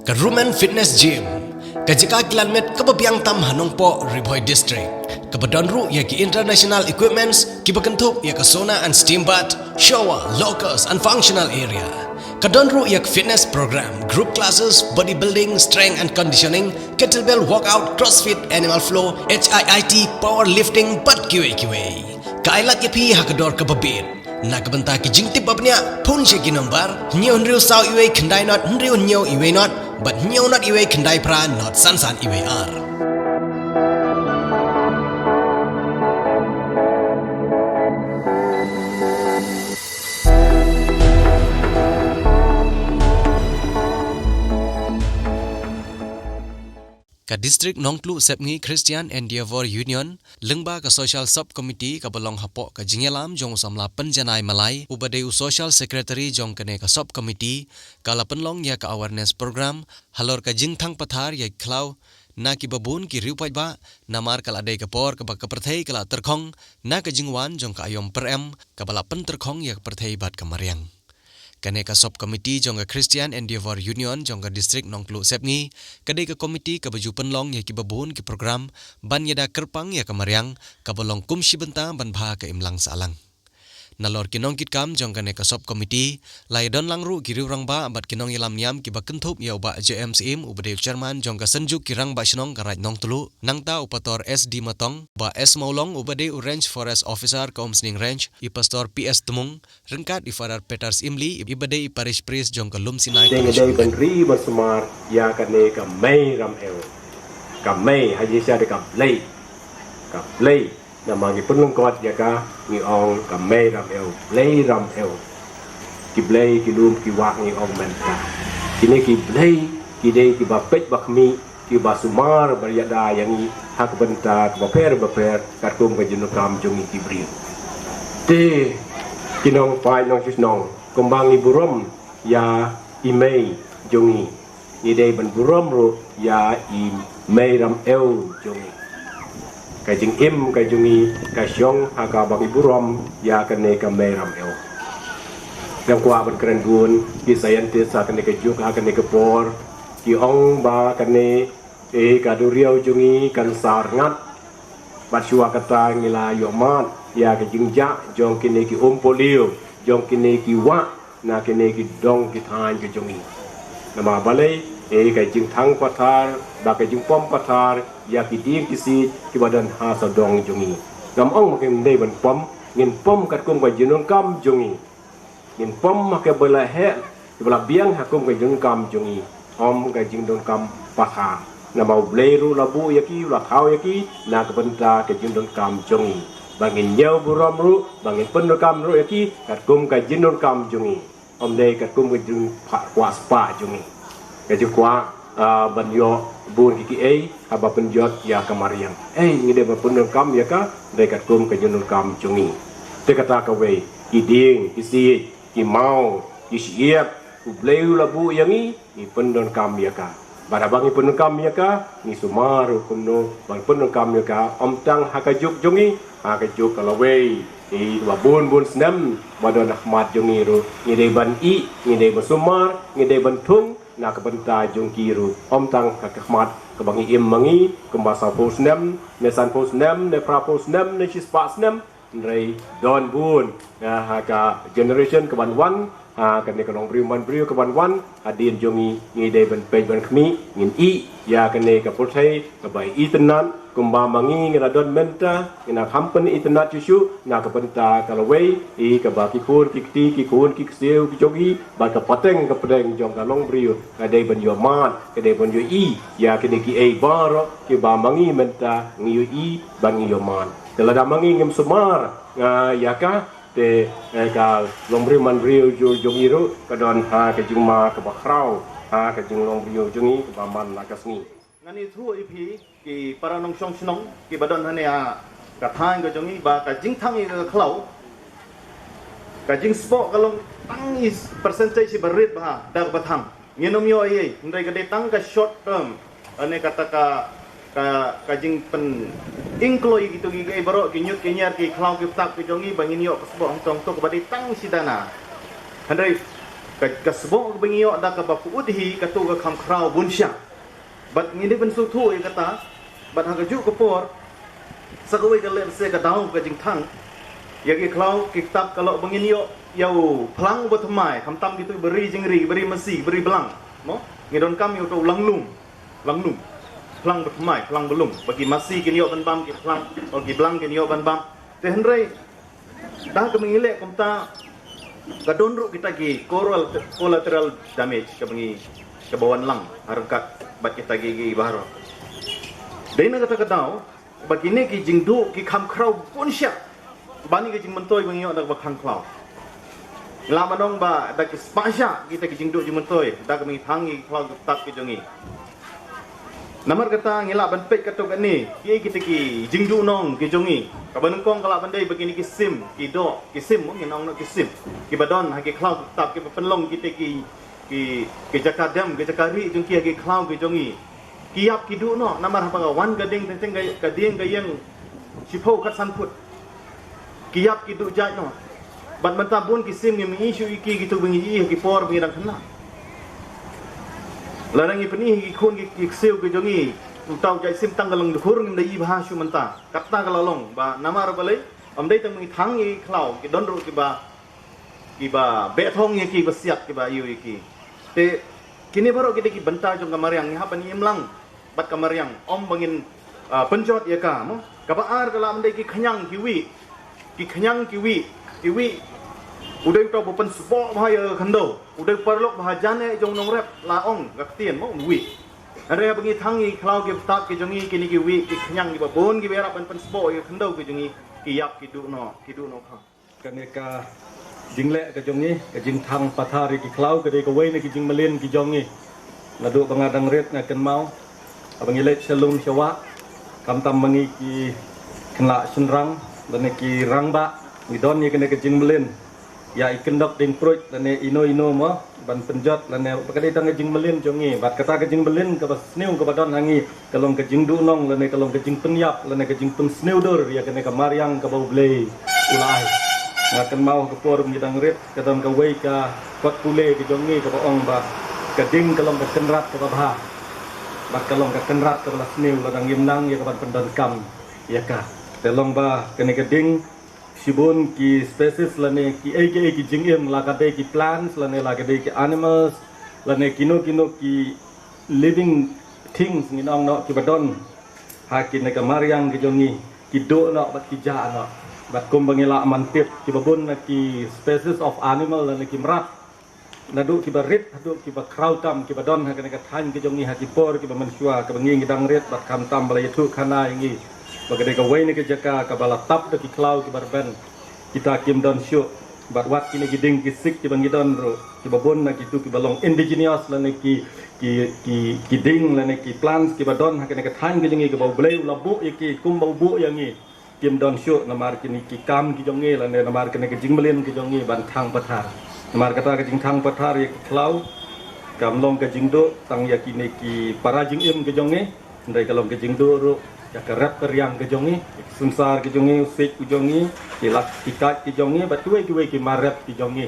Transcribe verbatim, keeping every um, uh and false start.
Ka Rumen Fitness Gym, ka jaka kilan met kaba biang tam ha Nongpoh, Ri Bhoi District, kaba don ruh ïa ki international equipments kiba kynthup ïa ka sauna and steam bath, shower, lockers and functional area. Ka don ruh ïa ka fitness program, group classes, bodybuilding, strength and conditioning, kettlebell workout, crossfit, animal flow, H I I T, powerlifting bad kiwei kiwei. Ka ai lad ïa phi ha ka dor kaba bit. Na ka bynta ki jingtip ba bniah, phone sha ki nombar hynñiew hynriew saw iwei khyndai not hynriew hynñiew iwei not bad hynñiew not iwei khyndai phra not san san iwei ar. Ka District Nongtluh Sepngi Christian Endeavour Union, lyngba ka Social Sub Committee kaba long hapoh ka jingïalam jong u samla Pynjanai Malai, uba dei u Social Secretary jong kane ka Sub Committee, ka la pynlong ïa ka awareness program halor ka jingthang pathar ïa ki khlaw na kiba bun ki riew paidbah, namar ka la dei ka por kaba ka pyrthei ka la tyrkhong na ka jingwan jong ka aïom pyrem kaba la pyntyrkhong ïa ka pyrthei bad ka mariang. Kane ka Sub Committee jong ka Christian Endeavour Union jong ka District Nongtluh Sepngi ka dei ka committee kaba ju pynlong ïa kiba bun ki program ban ïada kyrpang ïa ka mariang, kaba long kum shi bynta ban bha ka imlang sahlang. Nalor ki nongkitkam jong kane ka Sub Committee, la ïadon lang ruh ki riew rangbah bad ki nongïalam niam kiba kynthup ïa u Bah J M Syiem, uba dei u Chairman jong ka Synjuk ki Rangbah Shnong ka Raid Nongtluh, nangta u Pastor S D Matong, Bah S Mawlong, uba dei u Range Forest Officer ka Umsning Range, i Pastor P S Tmung, ryngkat i Father Peter Syiemlieh, iba dei i Parish Priest jong ka Lumsinai Parish. Dei ban ri ban sumar ïa kane ka Mei Ramew. Ka Mei ha jingshisha dei ka Blei. Ka Blei. Namar ngi pynlyngkot ïa ka, ngi ong ka Mei Ramew, Blei Ramew. Ki Blei ki lum ki wah ngi ong mynta. Kine ki Blei ki dei kiba peit ba khmih, kiba sumar ba ïada ïa ngi ha ka bynta kaba pher ba pher katkum ka jingdonkam jong ngi ki briew. Te ki nongphai nongshisnong, kumba ngi burom ïa i Mei jong ngi, ngi dei ban burom ruh ïa i Mei Ramew jong ngi. Ka jingim ka jong ngi ka shong ha kaba ngi burom ïa kane ka Mei Ramew. Dang kwah ban kren bun, ki scientist ha kane ka juk, ha kane ka por, ki ong ba kane, eh, ka duriaw jong ngi kan sar ngat. Bad shuwa kata ngi la ïohmad ïa ka jingjah jong kine ki um polio, jong kine ki wah, na kine ki dong ki thaiñ ki jong ngi. Namar balei, eh, ka jingthang pathar, ba ka jingpom pathar ïa ki dieng ki siej kiba don ha sawdong jong ngi. Ngam ong ba ngim dei ban pom, ngin pom katkum ka jingdonkam jong ngi. Ngin pom ha kaba la heh, kaba la biang ha kum ka jingdonkam jong ngi. Ym ka jingdonkam pathar. Namar U Blei ruh la buh ïa ki, la thaw ïa ki na ka bynta ka jingdonkam jong ngi. Ba ngin ïa burom ruh, ba ngin pyndonkam ruh ïa ki katkum ka jingdonkam jong ngi. Ym dei katkum ka jingkwah spah jong ngi. Ka jingkwah, ah, ban ïoh bun ki kiei, haba pynjot ïa ka mariang. Ei, ngi dei ban pyndonkam ïa ka, dei katkum ka jingdonkam jong ngi. Te kata kawei, ki dieng, ki siej, ki maw, ki shyiap, U Blei u la buh ïa ngi, ngi pyndonkam ïa ka. Bad haba ngi pyndonkam ïa ka, ngi sumar ruh kumno ban pyndonkam ïa ka, ym tang ha ka juk jong ngi, ha ka juk ka lawei. Ngi ba bun bun snem, ba don ha khmat jong ngi ruh, ngi dei ban ïeh, ngi dei ban sumar, ngi dei ban thung na ka bynta jong ki ruh. Ym tang ha ka khmat kaba ngi im ma ngi, kumba sawphew snem, ne sanphew snem, ne phraphew snem, ne shispah snem, hynrei don bun, ah, ha ka generation kaban wan, ha kane ka longbriew manbriew kaban wan, hadien jong ngi, ngi dei ban peit ban khmih, ngin ïeh ïa kane ka pyrthei kaba itynnad, kumba ma ngi ngi la don mynta, ngi la kham pynitynnad shuh shuh na ka bynta ka lawei, ïa kaba ki khun ki kti, ki khun ki ksiew ki jong ngi, bad ka pateng ka pdeng jong ka longbriew, ka dei ban ïohmad, ka dei ban ïohi ïa kine kiei baroh kiba ma ngi mynta ngi ïohi, ba ngi ïohmad. Te lada ma ngi ngim sumar, ah, ïa ka, te, eh, ka longbriew manbriew jong, jong ngi ruh ka don ha ka jingma kaba khraw, ha ka jinglongbriew jong ngi kaba man la ka sngi. Ngan ïathuh ïa phi ki para nongshong shnong kiba don hangne ha ka thaiñ ka jong ngi ba ka jingthang ïa ka khlaw, ka jingspah ka long tang i percentage iba rit bha da kaba thang. Ngin ym ïoh ei ei, hynrei ka dei tang ka short term. Ane kata ka, ka, ka jingpyni kloi kito ki, ki baroh ki ñiut ki ñiar ki khlaw ki btap ki jong ngi ba ngin ïoh ka spah hangto hangto kaba dei tang shi dana. Hynrei Ka, ka sboh kaba ngi ïoh da kaba pyut hi kato ka kham khraw bun sha. Bad ngi dei ban sngewthuh ïa kata. Bad ha kajuh ka por, sa kawei ka leh se ka daw ka jingthang ïa ki khlaw ki ktap ka lok ba ngin ïoh ïa u phlang uba thymmai, khamtam kito ba ri jingri, ba ri masi, ba ri blang. Mo? Ngi donkam ïa uto u langlum. Langlum. Phlang ba thymmai, phlang ba lum. Ba ki masi kin ïoh ban bam, ki phlang, o ki blang kin ïoh ban bam. Te hynrei da kaba ngi leh kumta, ka don ruh kita ki coral-, collateral damage kaba ngi, kaba wan lang ha ryngkat bad kita ki, ki baroh. Dei na kata ka daw ba kine ki jingduh ki kham khraw bun sha ban ïa ki jingmyntoi ba ngi ïoh da kaba khang khlaw. Lah ban ong ba da ki spah sha kita ki jingduh jingmyntoi da kaba ngi thang ïa ki khlaw ki ktap ki jong ngi. Namar kata ngi lah ban peit katto katne kiei kita ki jingduh nong ki jong ngi. Kaba nyngkong ka lah ban dei ba kine ki sim, ki doh, ki sim, mo, ngin ong noh ki sim, kiba don ha ki khlaw ki ktap, kiba pynlong kita ki, ki, ki jaka dem, ki jaka rieh jong ki ha ki khlaw ki jong ngi. Ki ïap ki duh noh, namar haba ka wan ka dieng teng teng ka, ka dieng ka ïeng shiphew khatsan phut. Ki ïap ki duh jait noh. Bad mynta bun ki sim ngim i shuh ïa ki, kito ba ngi i ha ki por ba ngi dang khynnah. Lada ngi pyni ha ki khun ki, ki ksiew ki jong ngi, uta u jait sim tang ka lyngdkhur ngim da i bha shuh mynta. Kata ka la long ba namar balei, ym dei tang ba ngi thang ïa ki khlaw, ki don ruh kiba, kiba beh thong ïa ki, ba siat, kiba ïoh ïa ki. Te kine baroh ki dei ki bynta jong ka mariang, ngi hap ban im lang bad ka mariang, ym ba ngin, ah, pynjot ïa ka, mo. Kaba ar ka lah ban dei ki khñiang ki wieh. Ki khñiang ki wieh, ki wieh. U dei uta ba pynsboh bha ïa ka khyndew. U dei paralok ba hajan eh jong nongrep, la ong ka ktien, mo, wieh. Hynrei haba ngi thang ïa ki khlaw ki ktap ki jong ngi, kine ki wieh, ki khñiang kiba bun kiba ïarap ban pynsboh ïa ka khyndew ki jong ngi, ki ïap ki duh noh, ki duh noh kha. Kane ka jingleh ka jong ngi, ka jingthang pathar ïa ki khlaw, ka dei kawei na ki jingmlien ki jong ngi. Naduh ba nga dang rit nga kynmaw, haba ngi leit sha lum sha wah, khamtam ma ngi ki khynnah shynrang lane ki rangbah, ngi don ïa kane ka jingmlien ïa i kyndok dieng pruid lane ino ino, mo, ban pynjot lane ba ka dei tang ka jingmlien jong ngi. Bad kata ka jingmlien kaba sniew kaba don ha ngi ka long ka jingduh nong lane ka long ka jingpynïap lane ka jingpynsniew dur ïa kane ka mariang kaba U Blei u la ai. Nga kynmaw ha ka por ba ngi dang rit, ka don kawei ka kot pule ka jong ngi kaba ong ba ka dieng ka long ka kynrad kaba bha, bad ka long ka kynrad kaba la sniew lada ngim nang ïa ka ban pyndonkam ïa ka. Te long ba kane ka dieng, shibun ki species lane kiei kiei ki jingim, la ka dei ki plants lane la ka dei ki animals lane kino kino ki living things, ngin ong noh, kiba don ha kine ka mariang ki jong ngi, ki duh noh bad ki jah noh. Bad kumba ngi lah ban tip, kiba bun na ki species of animal lane ki mrad, naduh kiba rit haduh kiba khraw tam, kiba don ha kane ka thaiñ ka jong ngi ha ki por kiba mynshuwa, kaba ngi ngi dang rit bad khamtam ba la ïathuh khana ïa ngi ba ka dei kawei na ka jaka kaba la tap da ki khlaw kiba rben. Kita kim don shuh. Bad wat kine ki dieng ki sik kiba ngi don ruh, kiba bun na kitu kiba long indigenous lane ki, ki, ki, ki dieng lane ki plants kiba don ha kane ka thaiñ ka jong ngi kaba U Blei u la buh ïa ki kumba u buh ïa ngi, kim don shuh namar kine ki kam ki jong ngi lane namar kane ka jingmlien ki jong ngi ban thang pathar. Namar kata ka jingthang pathar ïa ki khlaw kam long ka jingduh tang ïa kine ki para jingim ki jong ngi, hynrei ka long ka jingduh ruh ïa ka rep ka riang ka jong ngi, ïa ka synsar ka jong ngi, u siej u jong ngi, ki lak ki kait ki jong ngi bad kiwei kiwei ki mar rep ki jong ngi.